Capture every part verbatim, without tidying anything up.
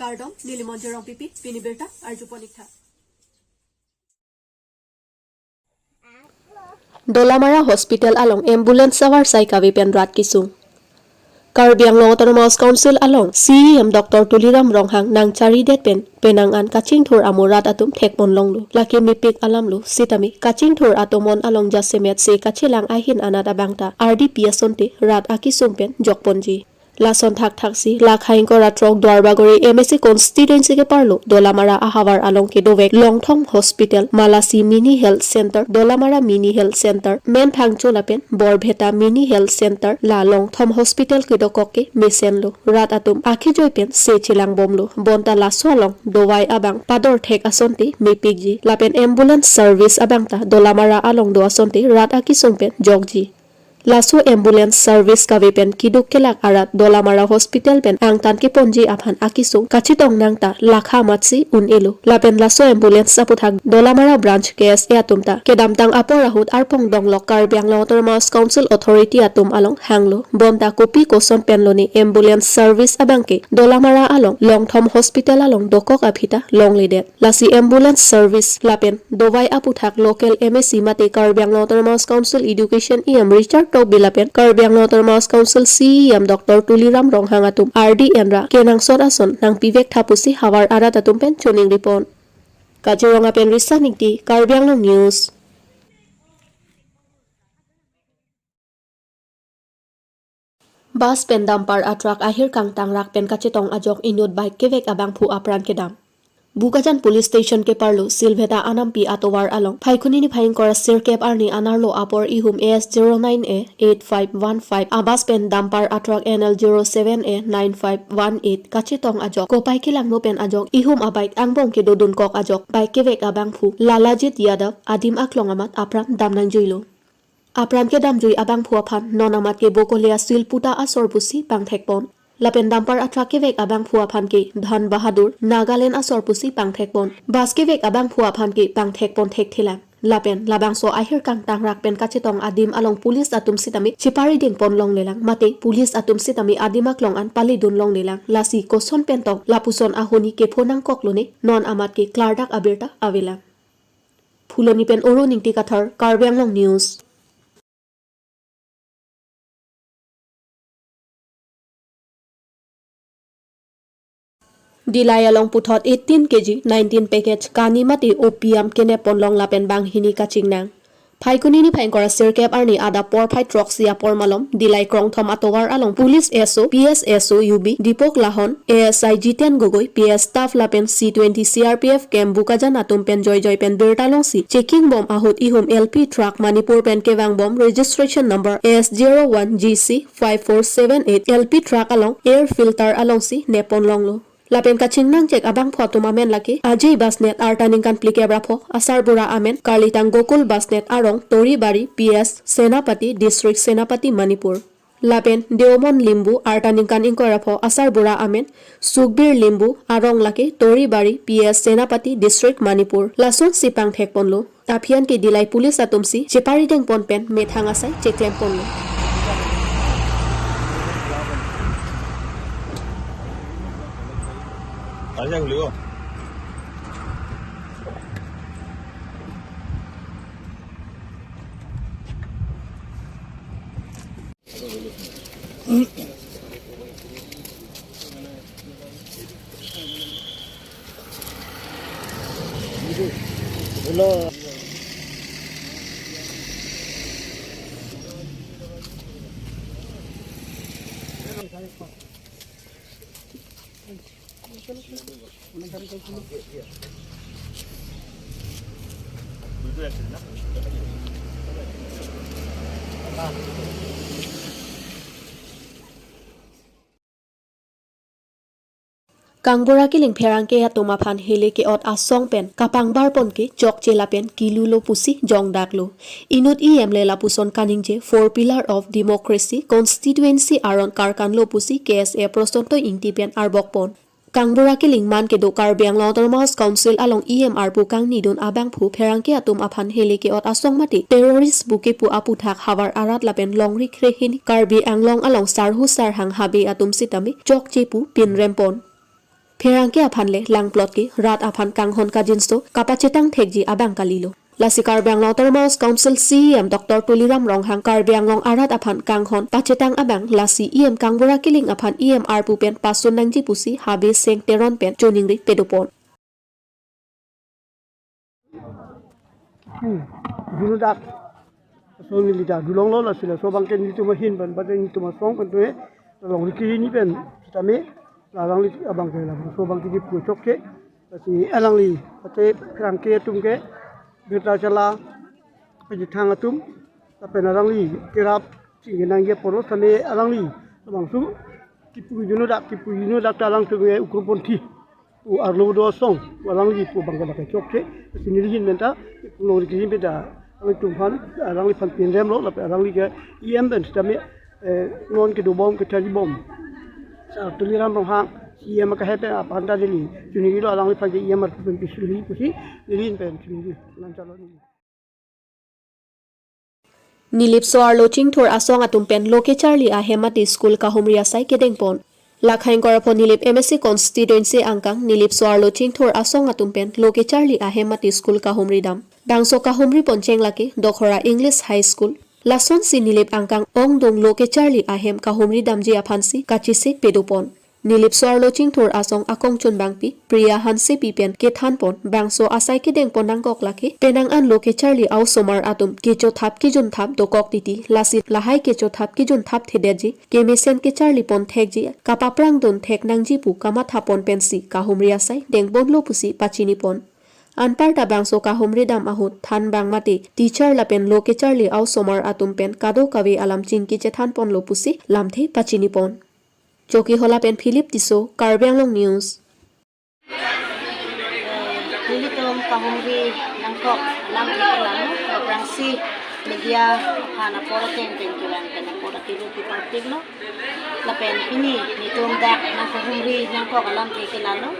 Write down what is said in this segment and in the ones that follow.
Kardom, neli Monjir Rongpipi, pini birta arjupon ik tha. Dolamara Hospital along ambulance avarsai kave pen rat kesung. Karbi Anglong Autonomous Council along C E M Doctor Tuliram Ronghang nangcharidet pen penang an kachingthur amo rat atum thekpon longlo. Lake mepik alamlo sitame kachingthur atomon along jasemet se kachelang ahin anat abang ta ardi pi asonte rat akesung pen jokponji. Lason thakthaksi lakha ingkoi ra throk Duarbagori M A C constituency keparlo Dolamara ahavar along kedovek Longthom Hospital, Malasi Mini Health Center, Dolamara Mini Health Center, Menphangcho lapen Borbheta Mini Health Center, la Longthom Hospital kedokok ke mesenlo. Rat atum akhejoi pen se chelangbomlo. Bonta laso along dovai abang pador thek asonte mepikji. Lapen ambulance service abang ta Dolamara along do asonte rat akesung pen jokji. Laso ambulance service kave pen keduk kelak arat Dolamara Hospital pen angtan keponji aphan akesung kachetong nang ta lakha amatsi un-elo. Lapen laso ambulance aputhak Dolamara Branch K S A atum ta kedamtang apor ahut arpong donglok Karbi Anglong Autonomous Council Authority atum along hanglo. Bonta kopi koson pen lone ambulance service abang ke Dolamara along Longthom Hospital along dokok aphi ta longledet. Lasi ambulance service lapen dovai aputhak local M A C mate Karbi Anglong Autonomous Council Education E M Richard Tokbi lapen Karbi Anglong Autonomous Council C E M Doctor Tuliram Ronghang atum ardi enra kenangsot ason nangpivek tha pusi havar arat atum pen choningripon. Kachirong apen Risa Ningti, Karbi Anglong News. Bus pen dumper atruck ahir kangtangrak pen kachetong ajok inut bike kevek abangphu apran kedam. Bokajan Police Station keparlo Silveta Anampi atovar along Phaikuni niphai ingkoi ra sirkep arni anerlo apor ihum A S zero nine A eight five one five a bus pen dumper atruck N L zero seven A nine five one eight kachetong ajok kopai kelangno pen ajok ihum abike angbong kedodunkok ajok bike kevek abangphu Lalajit Yadav adim aklong amat apran damnangjuilo. Apran kedamjui abangphu aphan non amat ke Bokolia Silputa asor pusi pangthekpon. Lapen dumper atruck kevek abangphu aphan ke Dhan Bahadur, Nagaland asor pusi pangthekpon. Bus kevek abangphu aphan ke pangthekpon thekthelang. Lapen labangso ahir kangtangrak pen kachetong adim along police atum sitame cheparidengpon longlelang. Mate police atum sitame adim aklong an paledun longlelang. Lasi koson pen tong lapuson ahoni kepho nangkok lone, non amat ke klardak abirta avelang. Phuloni pen Oro Ningti Kathar, Karbi Anglong News. Dillai along puthot eighteen K G, nineteen package kani mate opium kenep ponlong lapen banghini kachingnang. Phaikuni niphai ingkoi ra sirkep arni adap porphai throksi apor malom, Dillai Krongthom atovar along Police S O, P S S O U B, Deepak Lahon, A S I Jiten Gogoi, P S staff lapen C twenty C R P F camp Bokajan atum pen joijoi pen birta longsi checking bom ahut ihum L P truck Manipur pen kevangbom registration number S zero one G C five four seven eight L P truck along air filter alongsi neppon longlo. Lapen kachingnangchek abangphu atum amen lake Ajay Basnet, arta ningkan phlikep ra pho, asarbura amen karlitang Gokul Basnet, arong Toribari, P S Senapati, District Senapati, Manipur. Lapen Deomon Limbu, arta ningkan ingkoi ra pho, asarbura amen Sukhbir Limbu, arong lake Toribari, P S Senapati, District Manipur. Lasonsi pangthekponlo. Aphi an ke Dillai police atumsi cheparidengpon pen methang asai cheklem ponlo. Kangbura kiling pherangke atum aphan hele ke-ot asong pen kapangbarpon ke chokche lapen kilulo pusi jongdaklo. Inut E M le lapuson kaningje four pillar of democracy constituency aron karkanlo pusi K S A Prosanto Ingti pen arbokpon. Kangbura kiling man kedo Karbi Anglong Autonomous Council along E M arpu kangnidun abangphu pherangke atum aphan hele ke-ot asong mate terrorist buke pu aputhak havar arat lapen longri kre hini Karbi Anglong along sarhu sarhang habe atum sitame chokche pu pinrempon. pherangke aphan le langplot ke rat aphan kanghon kajinso kapachetang thekji abang kalilo. Lasi Karbi Anglong Autonomous Council C E M Doctor Tuliram Ronghang Karbi Anglong arat aphan kanghon pachetang abang lasi E M Kangbura Killing aphan E M arpu pen pasun nangji pusi Habe Seng Teron pen choningri pedopon. Hmm. Dulu dak. So neli dak dulong lo, lasi laso abang ke nelitum ahin pen, bade nelitum asong pen tu eh. Alongri kehini pen sitame, la alangli abang ke, laso abang ke kipu chokche. Lasi alangli, ate pherangke atum ke, birta chala, pejithang atum, lapen alangli kerap, chingki nangji apor lo, sitame alangli, labangso, kipu juno dak, kipu juno dak ta alangtum ke ugroponthi pu arlo do asong, pu alangli pu abang ke lake chokche, lasi neli ahin pen ta, pu alongri kehini pen ta, alangtum aphan, alangliphan pinrem lo, lapen alangli ke E M pen sitame, eh, non kedobom, kethaji bom. Sar Tuliram Ronghang, C E M akehai pen aphan ta neli, choningri lo alangliphan ke E M arpu pen pisulhi pusi, neli ahin pen choningri, nang chalo neli. Nilip so-arlo chingthur asong atum pen lo kecharli ahem mate school kahumri asai kedengpon. Lakhaing Korapho Nilip M A C constituency angkang Nilip so-arlo chingthur asong atum pen lo kecharli ahem mate school kahumri dam. Bangso kahumri poncheng lake Dokhora English High School. Lasonsi Nilip angkang ongdung lo kecharli ahem kahumri damji aphansi kachesik pedopon. Nilip so-arlo chingthur asong akongchunbangpi Priya Hansepi pen kethanpon bangso asai kedengpon nangkok lake penang an lo kecharli a-osomar atum kechothap kejunthap dokok titi, lasi lahai kechothap kejunthap thedetji, kemesen kecharlipon thekji, kapaprangdun thek nangji pu kamathapon pensi kahumri asai dengponlo pusi pachinipon. Anparta bangso kahumri dam ahut thanbang mate teacher lapen lo kecharli a-osomar atum pen kadokave alam chingki chethanponlo pusi lamthe pachinipon. Chokihola pen Philip Tisso, Karbi Anglong News. Nelitum kahumri nangkok alamthe ke lalo, aphrangsi media aphan apor ateng pen kevang pen apor akiru kipartiklo. Lapen pini nelitum dak nangkahumri nangkok alamthe ke lalo.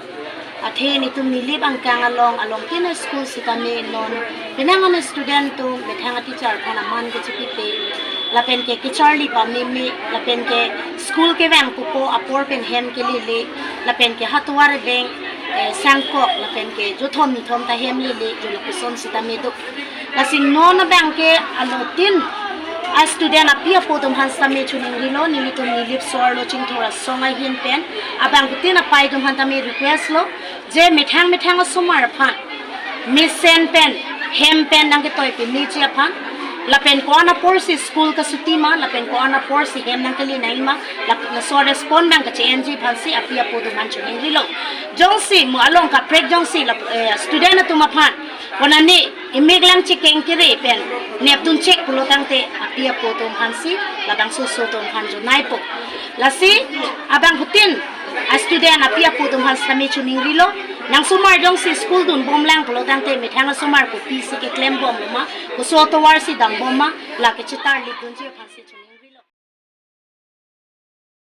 Athe nelitum Nilip angkang along alongtin a-school sitame non penang an student atum methang a-teacher aphan aman kechipipe, lapen ke kecharli pameme, lapen ke school kevang pupo apor pen hem kelele, lapen ke hatovar abeng, eh, sangkok, lapen ke jothom nithom ta hem lele, jolo koson sitame do. Lasi non abang ke alotin a-student api apo atum aphan sitame choningrilo, nelitum Nilip so-arlo chingthur asong ahin pen, abangphutin apai atum aphan tame request lo, je methang methang asomar aphan mesen pen, hem pen nangketoi pemeji aphan, lapen ko-an aporsi school kasuti ma, lapen ko-an aporsi hem nangkele nangji ma, lap-, laso respond nangkache-enji aphansi api apo atum aphan choningrilo. Jongsi mo along kaprek jongsi lap-, eh, student atum aphan konane imik lang chekeng kere pen nepdun chek pulo tangte api apo atum aphansi labangso oso atum aphan jonaipo. Lasi abangphutin a-student api apo atum aphan sitame choningrilo, nang osomar jongsi school dunbomlang pulo tangte methang osomar kopisi keklembom ma, koso tovarsi dambom ma, lake chetarlipdunji aphansi chon-